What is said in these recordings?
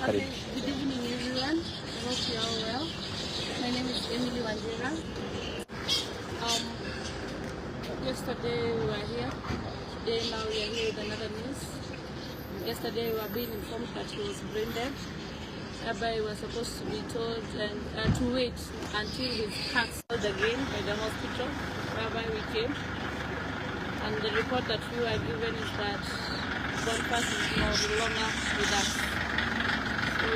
Karibu. Okay, good evening, everyone. I hope you are all well. My name is Emily Wandera. Yesterday we were here. Today now we are here with another news. Yesterday we were being informed that he was brain dead. Whereby we were supposed to be told and to wait until his heart called again by the hospital, whereby we came. And the report that we were given is that Boniface is no longer with us. So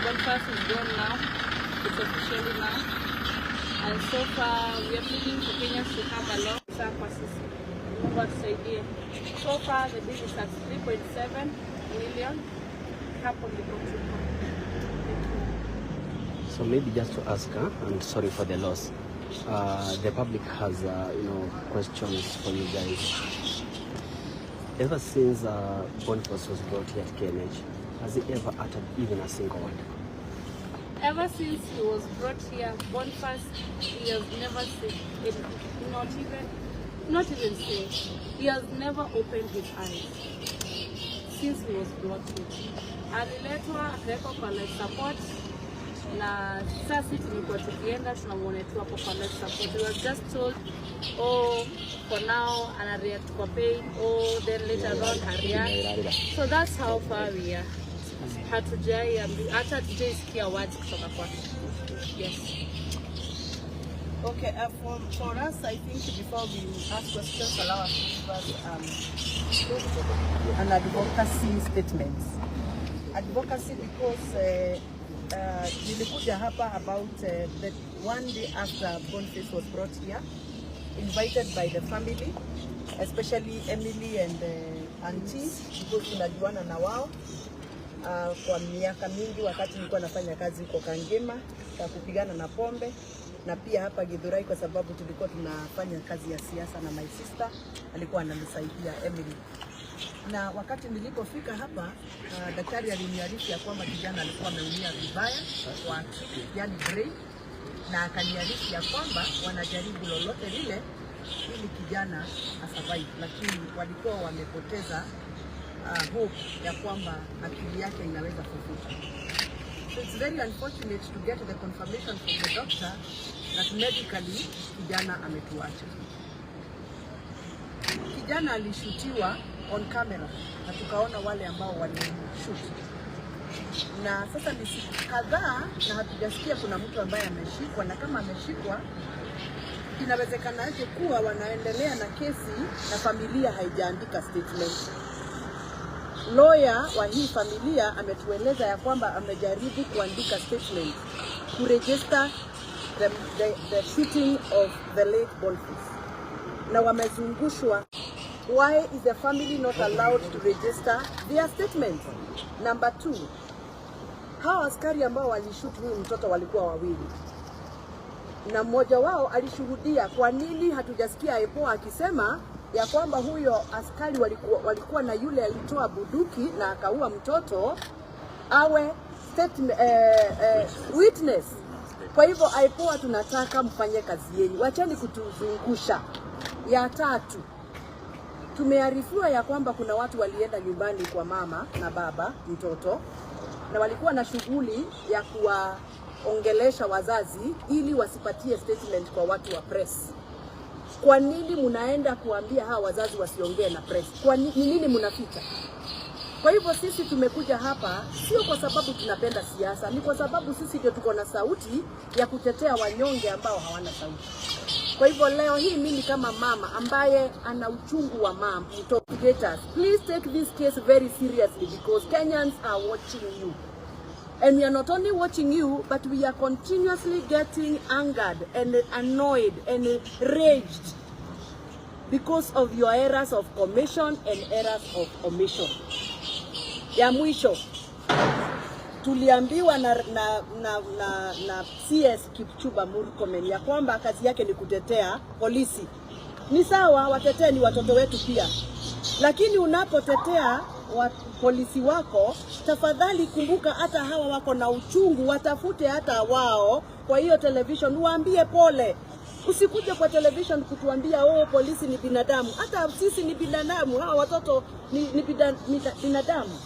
Boniface is gone now. It's officially now. And so far we are pleading for Kenyans to come along. Sasa kwa sisi. Mungu atusaidie. So far the bill is at 3.7 million. Hapo ndipo tuko. Thank you. So maybe just to ask, huh, and sorry for the loss. The public has questions for you guys. Ever since Boniface was brought here at KNH, has he ever uttered even a single word? Ever since he was brought here, Boniface, he has never said anything. Not even say. He has never opened his eyes since he was brought here. Aliletwa akawekwa kwa life support na sasa sisi tumekuwa tukienda tunamuona tu hapo kwa life support. He was just told, "Oh, for now ana react kwa pain, oh, then later on react." So that's how far we are. Hatujai hata hatujaisikia words kutoka kwake. Yes. Okay, for us, I think before we ask questions, allow us to give us an advocacy statement. Advocacy because nilikuja hapa about the one day after Boniface was brought here, invited by the family, especially Emily and auntie, because tunajuana na wao kwa miaka mingi wakati nilikuwa nafanya kazi huko Kangema ya kupigana na pombe na pia hapa Githurai kwa sababu tulikuwa tunafanya kazi ya siasa na my sister alikuwa ananisaidia, Emily. Na wakati nilipofika hapa, daktari aliniarifu ya kwamba kijana alikuwa ameumia vibaya kwa akili, yani brain, na akaniarifu ya kwamba wanajaribu lolote lile ili kijana asurvive, lakini walikuwa wamepoteza hope ya kwamba akili yake inaweza fufuka. So it's very unfortunate to get the confirmation from the doctor that medically kijana ametuacha. Kijana alishutiwa on camera na tukaona wale ambao walishoot, na sasa ni siku kadhaa na hatujasikia kuna mtu ambaye ameshikwa, na kama ameshikwa, inawezekanaje kuwa wanaendelea na kesi na familia haijaandika statement? Lawyer wa hii familia ametueleza ya kwamba amejaribu kuandika statement kuregister the shooting of the late Boniface na wamezungushwa. Why is the family not allowed to register their statement? Number two, hawa askari ambao walishoot huyu mtoto walikuwa wawili na mmoja wao alishuhudia. Kwa nini hatujasikia IPOA akisema ya kwamba huyo askari walikuwa na yule alitoa bunduki na akaua mtoto awe statement, witness? Kwa hivyo IPOA, tunataka mfanye kazi yenu, wacheni kutuzungusha. Ya tatu, tumearifiwa ya kwamba kuna watu walienda nyumbani kwa mama na baba mtoto na walikuwa na shughuli ya kuwaongelesha wazazi ili wasipatie statement kwa watu wa press. Kwa nini mnaenda kuambia hawa wazazi wasiongee na press? Kwa ni nini mnaficha? Kwa hivyo sisi tumekuja hapa sio kwa sababu tunapenda siasa, ni kwa sababu sisi ndio tuko na sauti ya kutetea wanyonge ambao hawana sauti. Kwa hivyo leo hii mimi kama mama ambaye ana uchungu wa mama investigators, please take this case very seriously because Kenyans are watching you. And we are not only watching you, but we are continuously getting angered and annoyed and raged because of your errors of commission and errors of omission. Ya mwisho, tuliambiwa na CS Kipchumba Murkomen ya kwamba kazi yake ni kutetea polisi. Ni sawa, watetee, ni watoto wetu pia, lakini unapotetea polisi wako, tafadhali kumbuka hata hawa wako na uchungu, watafute hata wao kwa hiyo television, waambie pole. Usikuje kwa television kutuambia, "Oh, polisi ni binadamu." Hata sisi ni binadamu, hawa watoto ni binadamu.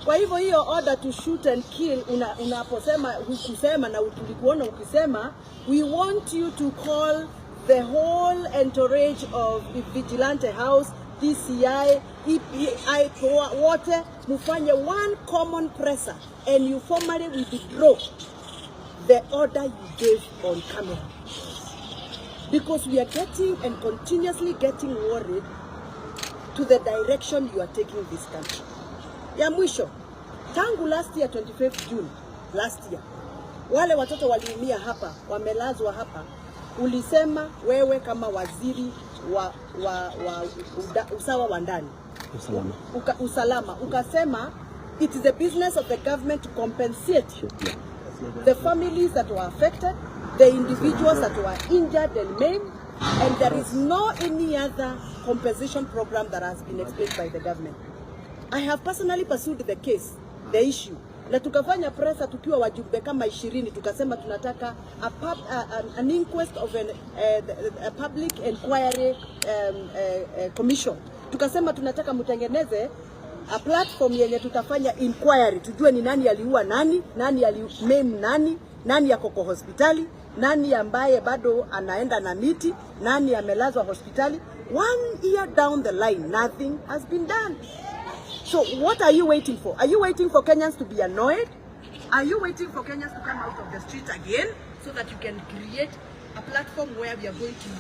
Kwa hivyo hiyo order to shoot and kill unaposema kusema na tulikuona ukisema, we want you to call the whole entourage of the Vigilante House, DCI, EPI, wote mufanye one common presser and you formally withdraw the order you gave on camera. Because we are getting and continuously getting worried to the direction you are taking this country. Ya mwisho, tangu last year 25th June last year, wale watoto waliumia hapa, wamelazwa hapa, ulisema wewe kama waziri wa usawa wa ndani Usalama. Usalama, ukasema it is the business of the government to compensate the families that were affected, the individuals that were injured and maimed, and there is no any other compensation program that has been explained by the government. I have personally pursued the case, the issue, na tukafanya presa tukiwa wajumbe kama 20, tukasema tunataka a pub, a, an, an inquest of an, a public inquiry commission. Tukasema tunataka mtengeneze a platform yenye tutafanya inquiry, tujue ni nani aliua nani, nani alimaim nani, nani yako kwa hospitali, nani ambaye bado anaenda na miti, nani amelazwa hospitali. One year down the line, nothing has been done. So what are you waiting for? Are you waiting for Kenyans to be annoyed? Are you waiting for Kenyans to come out of the street again so that you can create a platform where we are going to,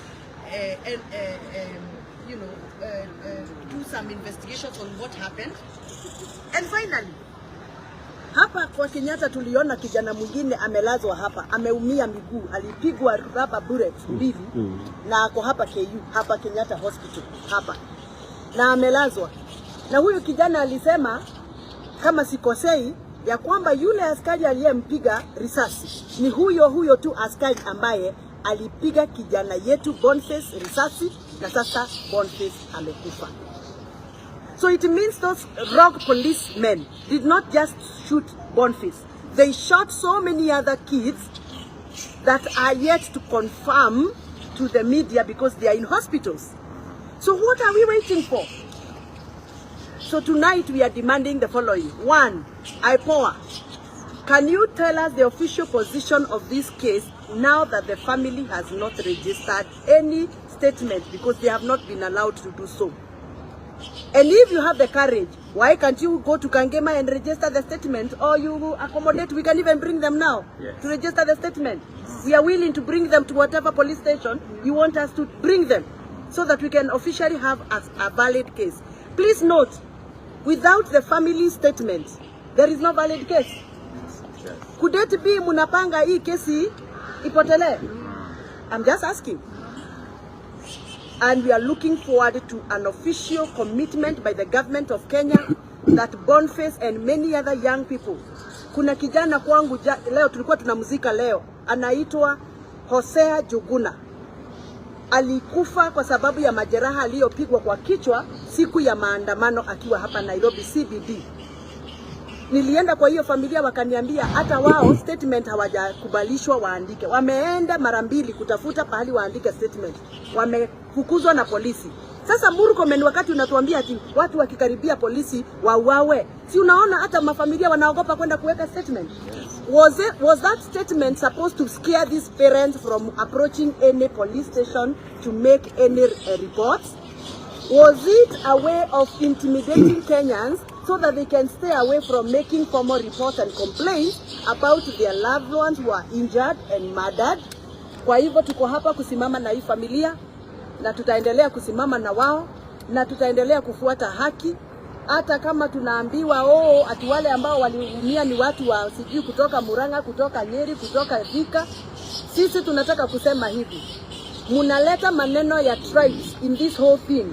do some investigations on what happened? And finally, hapa kwa Kenyatta tuliona kijana mwingine amelazwa hapa, ameumia miguu, alipigwa rubber bullets mbili na ako hapa KU, hapa Kenyatta Hospital hapa, na amelazwa. Na huyu kijana alisema kama sikosei, ya kwamba yule askari aliyempiga risasi ni huyo huyo tu askari ambaye alipiga kijana yetu Boniface risasi, na sasa Boniface amekufa. So it means those rogue policemen did not just shoot Boniface. They shot so many other kids that are yet to confirm to the media because they are in hospitals. So what are we waiting for? So tonight we are demanding the following. One, IPOA, can you tell us the official position of this case now that the family has not registered any statement because they have not been allowed to do so? And if you have the courage, why can't you go to Kangema and register the statement, or you accommodate? We can even bring them now to register the statement. We are willing to bring them to whatever police station you want us to bring them so that we can officially have a valid case. Please note, without the family statement, there is no valid case. Could it be munapanga hii kesi ipotelee? I'm just asking. And we are looking forward to an official commitment by the government of Kenya that Boniface and many other young people. Kuna kijana kwangu leo tulikuwa tunamzika leo, anaitwa Hosea Juguna. Alikufa kwa sababu ya majeraha aliyopigwa kwa kichwa siku ya maandamano akiwa hapa Nairobi CBD. Nilienda kwa hiyo familia wakaniambia hata wao statement hawajakubalishwa waandike. Wameenda mara mbili kutafuta pahali waandike statement, wamefukuzwa na polisi. Sasa Murkomen, wakati unatuambia ati watu wakikaribia polisi wauawe, si unaona hata mafamilia wanaogopa kwenda kuweka statement? Was that statement supposed to scare these parents from approaching any police station to make any reports? Was it a way of intimidating Kenyans so that they can stay away from making formal reports and complaints about their loved ones who are injured and murdered? Kwa hivyo tuko hapa kusimama na hii familia na tutaendelea kusimama na wao na tutaendelea kufuata haki, hata kama tunaambiwa, oh, ati wale ambao waliumia ni watu wa sijui kutoka Murang'a, kutoka Nyeri, kutoka Thika. Sisi tunataka kusema hivi, munaleta maneno ya tribes in this whole thing,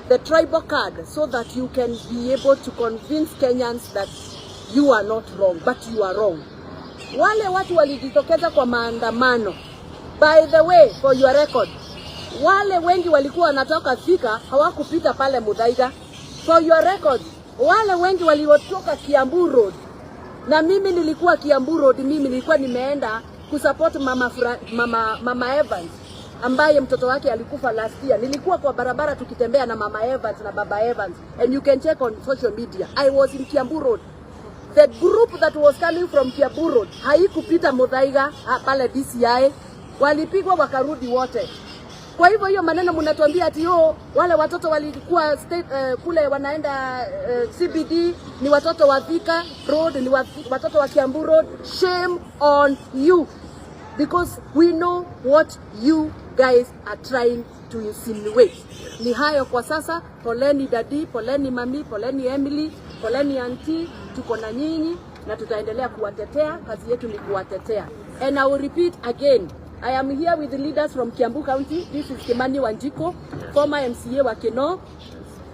the tribal card, so that you can be able to convince Kenyans that you are not wrong, but you are wrong. Wale watu walijitokeza kwa maandamano, by the way, for your record, wale wengi walikuwa wanatoka Thika hawakupita pale Muthaiga. For your record, wale wengi waliotoka Kiambu Road, na mimi nilikuwa Kiambu Road, mimi nilikuwa nimeenda kusupport mama Evans ambaye mtoto wake alikufa last year. Nilikuwa kwa barabara tukitembea na mama Evans na baba Evans, and you can check on social media. I was in Kiambu Road. The group that was coming from Kiambu Road haikupita Muthaiga pale DCI, walipigwa wakarudi wote. Kwa hivyo hiyo maneno mnatuambia ati yo wale watoto walikuwa state, kule wanaenda CBD ni watoto wa Thika Road, ni watoto wa Kiambu Road. Shame on you because we know what you guys are trying to insinuate. Ni hayo kwa sasa. Poleni daddy, poleni mami, poleni Emily, poleni auntie, tuko na nyinyi na tutaendelea kuwatetea. Kazi yetu ni kuwatetea. And I will repeat again, I am here with the leaders from Kiambu County. This is Kimani Wanjiku, former MCA wa Kinoo.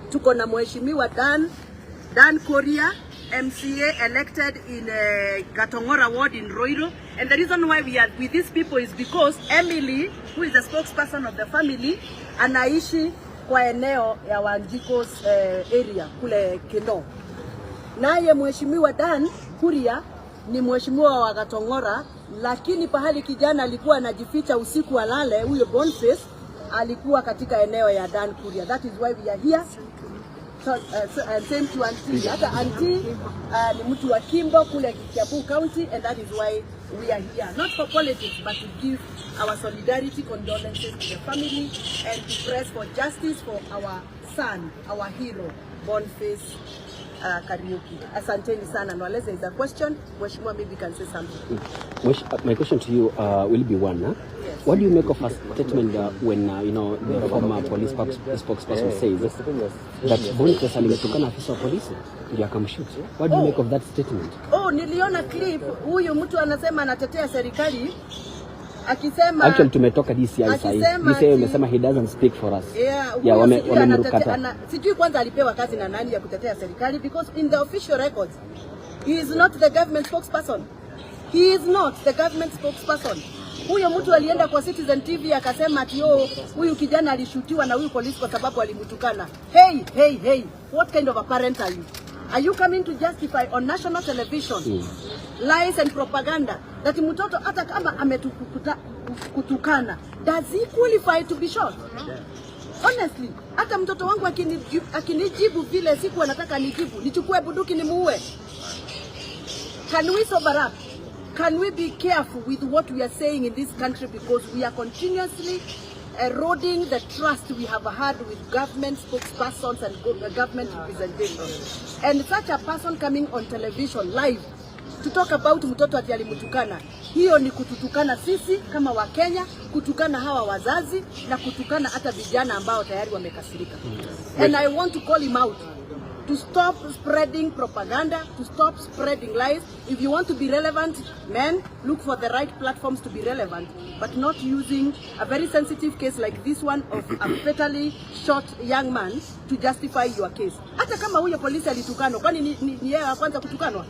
Tuko na Mheshimiwa Dan Kuria, MCA elected in Gatongora ward in Ruiru. And the reason why we are with these people is because Emily, who is the spokesperson of the family, anaishi kwa eneo ya Wanjiku's area kule Kinoo. Naye Mheshimiwa Dan Kuria ni mheshimiwa wa Gatongora, lakini pahali kijana alikuwa anajificha usiku alale, huyo Boniface alikuwa katika eneo ya Dan Kuria. That is why we are here. So, same to auntie. Hata auntie ni mtu wa Kimbo kule Kiambu County, and that is why we are here. Not for politics, but to give our solidarity, condolences to the family and to press for justice for our son, our hero, Boniface Kariuki. Asanteni sana. No, unless there is a question, Mheshimiwa maybe can say something. My question to you will be one. Huh? Yes. What do you make of a statement when the former police spokesperson says that Boniface alimtukana afisa wa polisi ndio akamshoot? What do you make of that statement? Oh, niliona clip huyu mtu anasema anatetea serikali akisema Actually tumetoka DCI sasa hivi. Akisema DCI imesema he doesn't speak for us. Yeah, Yeah, huyo sijui wamemrukata. Sijui kwanza alipewa kazi na nani ya kutetea serikali, because in the official records he is not the government spokesperson. He is not the government spokesperson. Huyo mtu alienda kwa Citizen TV akasema ati yo huyu kijana alishutiwa na huyu polisi kwa sababu alimtukana. Hey, hey, hey, what kind of a parent are you? Are you coming to justify on national television lies and propaganda that mtoto hata kama ametukutukana, does he qualify to be shot? Honestly, hata mtoto wangu akinijibu vile siku anataka nijibu, nichukue bunduki nimuue? Can we sober up? Can we be careful with what we are saying in this country, because we are continuously eroding the trust we have had with government spokespersons and government representation. And such a person coming on television live to talk about mtoto ati alimtukana, hiyo ni kututukana sisi kama Wakenya, kutukana hawa wazazi na kutukana hata vijana ambao tayari wamekasirika. And I want to call him out to stop spreading propaganda, to stop spreading lies. If you want to be relevant, men, look for the right platforms to be relevant, but not using a very sensitive case like this one of a fatally shot young man to justify your case. Hata kama huyo polisi alitukanwa, kwani ni yeye wa kwanza kutukanwa?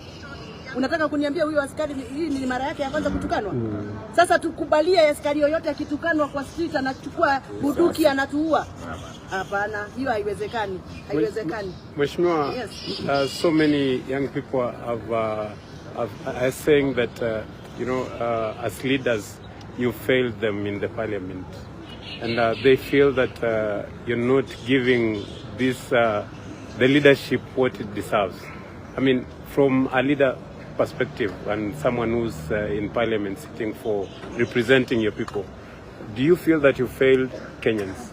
Unataka kuniambia huyo askari hii ni mara yake ya kwanza kutukanwa? Sasa tukubalie askari yoyote akitukanwa kwa street anachukua bunduki anatuua? Hapana, hiyo haiwezekani, haiwezekani. Mheshimiwa, Yes. So many young people are saying that as leaders you failed them in the parliament, and they feel that you're not giving this the leadership what it deserves. I mean, from a leader perspective and someone who's in parliament sitting for representing your people, do you feel that you failed Kenyans?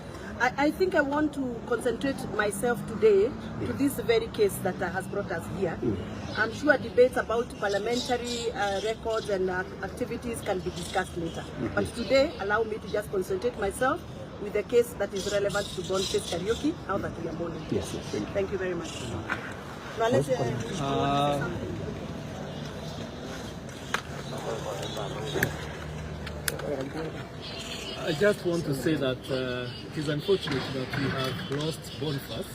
I think I want to concentrate myself today to this very case that has brought us here. I'm sure debates about parliamentary records and activities can be discussed later. But today, allow me to just concentrate myself with the case that is relevant to Boniface Kariuki, now that we are mourning. Yes. Thank you very much. Now, let's, you want to say something? I just want to say that it is unfortunate that we have lost Boniface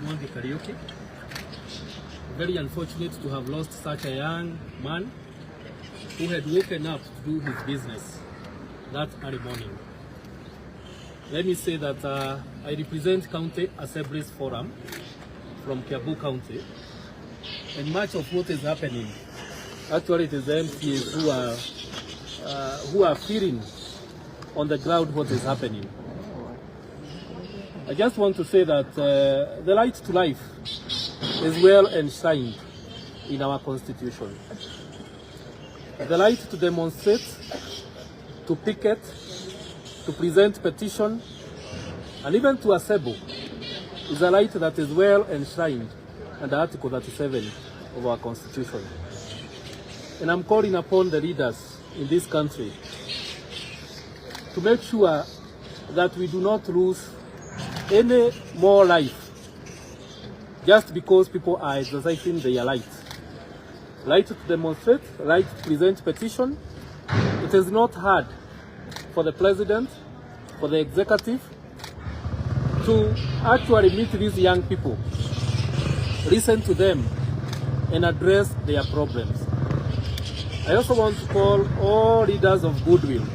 Mwangi Kariuki. Very unfortunate to have lost such a young man who had woken up to do his business that early morning. Let me say that I represent County Assemblies Forum from Kiambu County, and much of what is happening, actually it is the MCAs who are feeling on the ground what is happening. I just want to say that the right to life is well enshrined in our constitution. The right to demonstrate, to picket, to present petition, and even to assemble is a right that is well enshrined under Article 37 of our constitution. And I'm calling upon the leaders in this country to make sure that we do not lose any more life just because people are exercising their right. Right to demonstrate, right to present petition. It is not hard for the president, for the executive, to actually meet these young people, listen to them, and address their problems. I also want to call all leaders of goodwill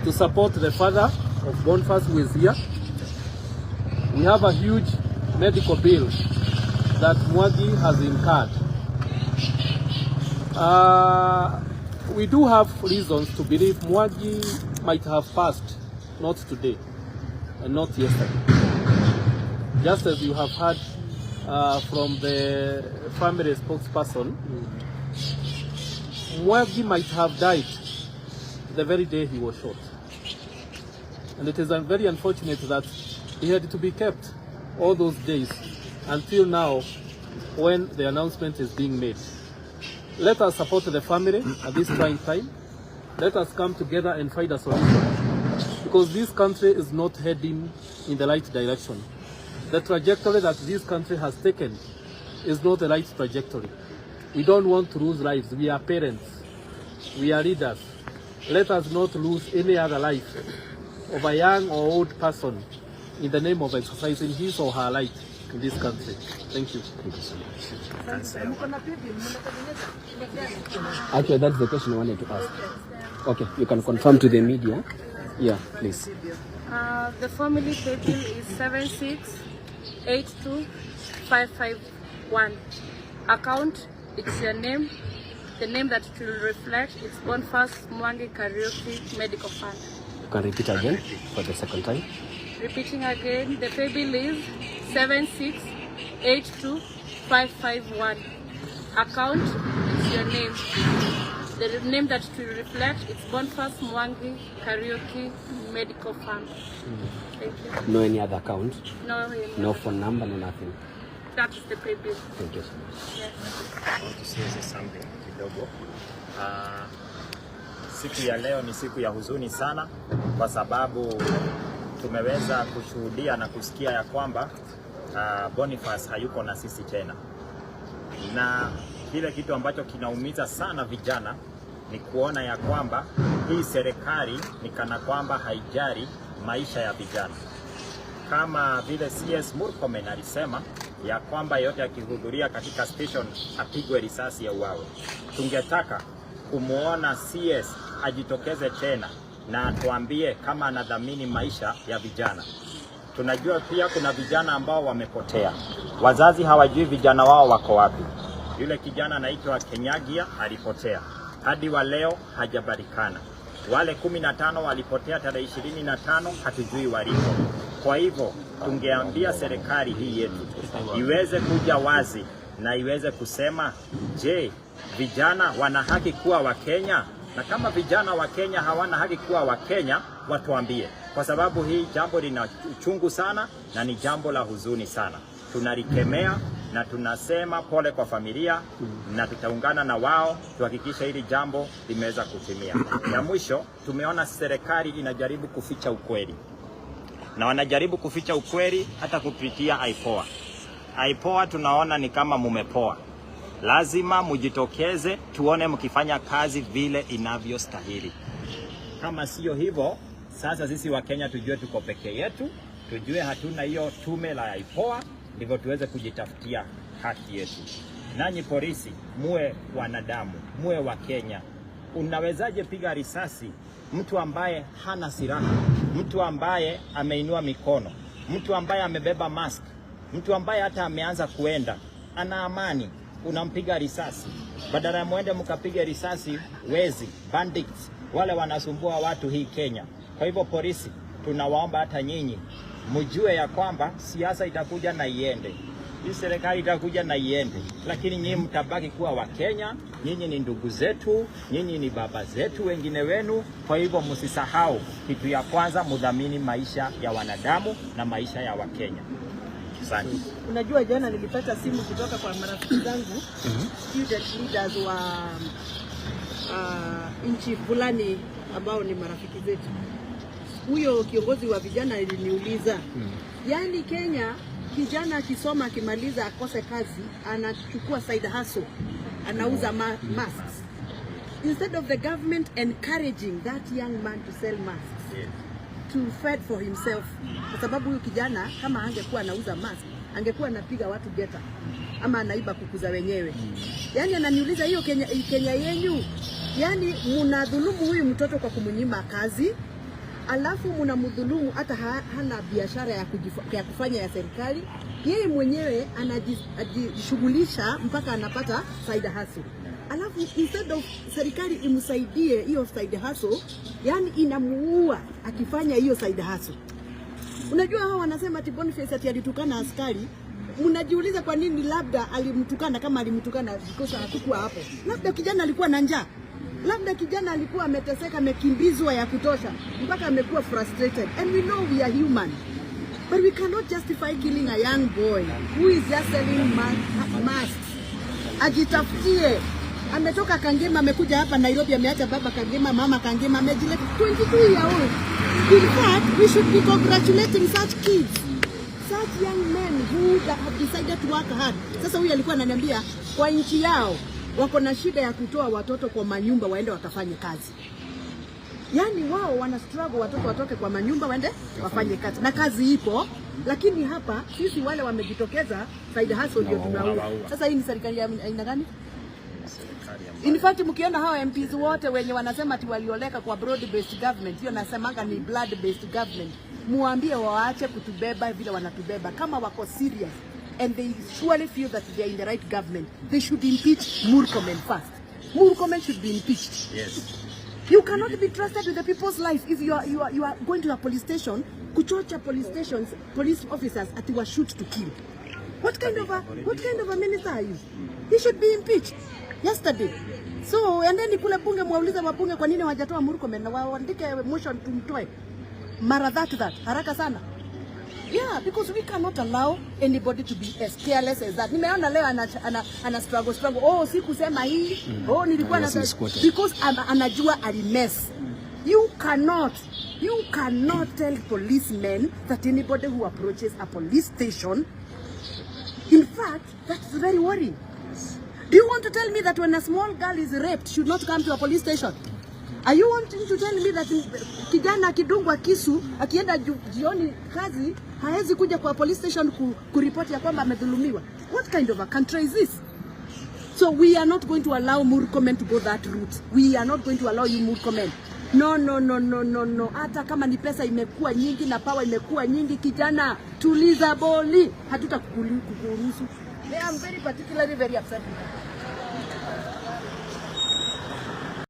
to support the father of Boniface, who is here. We have a huge medical bill that Mwangi has incurred. We do have reasons to believe Mwangi might have passed, not today and not yesterday. Just as you have heard from the family spokesperson, Mwangi might have died the very day he was shot. And it is very unfortunate that he had to be kept all those days until now, when the announcement is being made. Let us support the family at this trying time. Let us come together and find a solution, because this country is not heading in the right direction. The trajectory that this country has taken is not the right trajectory. We don't want to lose lives. We are parents. We are leaders. Let us not lose any other life of a young or old person in the name of exercising his or her right in this country. Thank you. Thank you so much. Mko na paybill, mnatengeneza? Actually, that's the question I wanted to ask. Okay, you can confirm to the media. Yeah, please. The family paybill is 7682551. Account, it's your name. The name that it will reflect is Boniface Mwangi Kariuki Medical Fund. You can repeat again for the second time. Repeating again, the paybill is 7682551. Account, it's your name. The name that it will reflect is Boniface Mwangi Kariuki Medical Fund. Thank you. No any other account, No, no phone number, no nothing. That is the paybill. Thank you so much. Yes. I want to say something kidogo. Siku ya leo ni siku ya huzuni sana kwa sababu tumeweza kushuhudia na kusikia ya kwamba Boniface hayuko na sisi tena, na kile kitu ambacho kinaumiza sana vijana ni kuona ya kwamba hii serikali ni kana kwamba haijali maisha ya vijana, kama vile CS Murkomen alisema ya kwamba yote akihudhuria katika station apigwe risasi auawe. Tungetaka kumwona CS ajitokeze tena na atuambie kama anadhamini maisha ya vijana. Tunajua pia kuna vijana ambao wamepotea, wazazi hawajui vijana wao wako wapi. Yule kijana anaitwa Kenyagia alipotea, hadi wa leo hajapatikana. Wale 15 walipotea tarehe 25, hatujui waliko. Kwa hivyo tungeambia serikali hii yetu iweze kuja wazi na iweze kusema, je, vijana wana haki kuwa Wakenya? Na kama vijana wa Kenya hawana haki kuwa Wakenya, watuambie, kwa sababu hii jambo lina uchungu sana na ni jambo la huzuni sana. Tunalikemea na tunasema pole kwa familia na tutaungana na wao tuhakikishe hili jambo limeweza kutimia. Ya mwisho, tumeona serikali inajaribu kuficha ukweli na wanajaribu kuficha ukweli hata kupitia IPOA. IPOA tunaona ni kama mumepoa. Lazima mujitokeze tuone mkifanya kazi vile inavyostahili. Kama sio hivyo, sasa sisi Wakenya tujue tuko peke yetu, tujue hatuna hiyo tume la IPOA, ndivyo tuweze kujitafutia haki yetu. Nanyi polisi, muwe wanadamu, muwe Wakenya. Unawezaje piga risasi mtu ambaye hana silaha, mtu ambaye ameinua mikono, mtu ambaye amebeba mask, mtu ambaye hata ameanza kuenda, ana amani, unampiga risasi? Badala ya muende mkapiga risasi wezi, bandits, wale wanasumbua watu hii Kenya. Kwa hivyo polisi, tunawaomba hata nyinyi mjue ya kwamba siasa itakuja na iende. Hii serikali itakuja na iende, lakini nyinyi mtabaki kuwa Wakenya. Nyinyi ni ndugu zetu, nyinyi ni baba zetu, wengine wenu. Kwa hivyo msisahau kitu ya kwanza, mudhamini maisha ya wanadamu na maisha ya Wakenya. Asante. Unajua, jana nilipata simu kutoka kwa marafiki zangu, student leaders wa nchi fulani ambao ni marafiki zetu. Huyo kiongozi wa vijana aliniuliza, yaani Kenya kijana akisoma akimaliza akose kazi, anachukua side hustle, anauza masks. Instead of the government encouraging that young man to sell masks to fend for himself, kwa sababu huyu kijana kama angekuwa anauza mask angekuwa anapiga watu geta ama anaiba kuku za wenyewe. Yani ananiuliza, hiyo Kenya, Kenya yenyu, yani mnadhulumu huyu mtoto kwa kumnyima kazi, alafu mnamdhulumu hata hana biashara ya kufanya ya serikali. Yeye mwenyewe anajishughulisha mpaka anapata side hustle. Alafu instead of serikali imsaidie hiyo side hustle, yani inamuua akifanya hiyo side hustle. Unajua hao wanasema ati Boniface ati alitukana askari. Mnajiuliza kwa nini labda alimtukana, kama alimtukana, because hakukuwa hapo. Labda kijana alikuwa na njaa. Labda kijana alikuwa ameteseka, amekimbizwa ya kutosha mpaka amekuwa frustrated. And we know we are human. But we cannot justify killing a young boy who is just selling masks. Ajitafutie. Ametoka Kangema, amekuja hapa Nairobi, ameacha baba Kangema, mama Kangema, amejileta, 22 year old. In fact, we should be congratulating such kids, such young men who that have decided to work hard. Sasa huyu alikuwa ananiambia kwa nchi yao wako na shida ya kutoa watoto kwa manyumba waende wakafanye kazi. Yaani wao wana struggle watoto watoke kwa manyumba waende wafanye kazi, na kazi ipo, lakini hapa sisi wale wamejitokeza side hustle ndio tunaua. Sasa hii ni serikali ya aina gani? In fact, mkiona hawa MPs wote wenye wanasema ati walioleka kwa broad based government, hiyo nasemanga ni blood based government. Muambie waache kutubeba vile wanatubeba. Kama wako serious and they surely feel that they are in the right government, they should impeach Murkomen first. Murkomen should be impeached. You cannot be trusted with the people's life if you are going to a police station kuchocha police stations, police officers ati wa shoot to kill. What kind of a minister are you? He should be impeached yesterday. So endeni kule bunge mwaulize wabunge kwa nini hawajatoa Murkomen na waandike motion tumtoe mara that haraka sana. Yeah, because we cannot allow anybody to be as careless as that. Nimeona leo ana struggle struggle. Oh, sikusema hii. Oh, nilikuwa na Was misquoted. Because anajua alimess. You cannot tell policemen that anybody who approaches a police station. In fact, that's very worrying. Do you want to tell me that when a small girl is raped, should not come to a police station? Are you wanting to tell me that kijana akidungwa kisu akienda jioni kazi hawezi kuja kwa police station kuripoti ya kwamba amedhulumiwa? What kind of a country is this? So we are not going to allow Murkomen to go that route. We are not going to allow you, Murkomen. No, no, no, no, no, no. Hata kama ni pesa imekuwa nyingi na power imekuwa nyingi, kijana, tuliza boli. Hatutakuruhusu. I am very particularly very upset with that.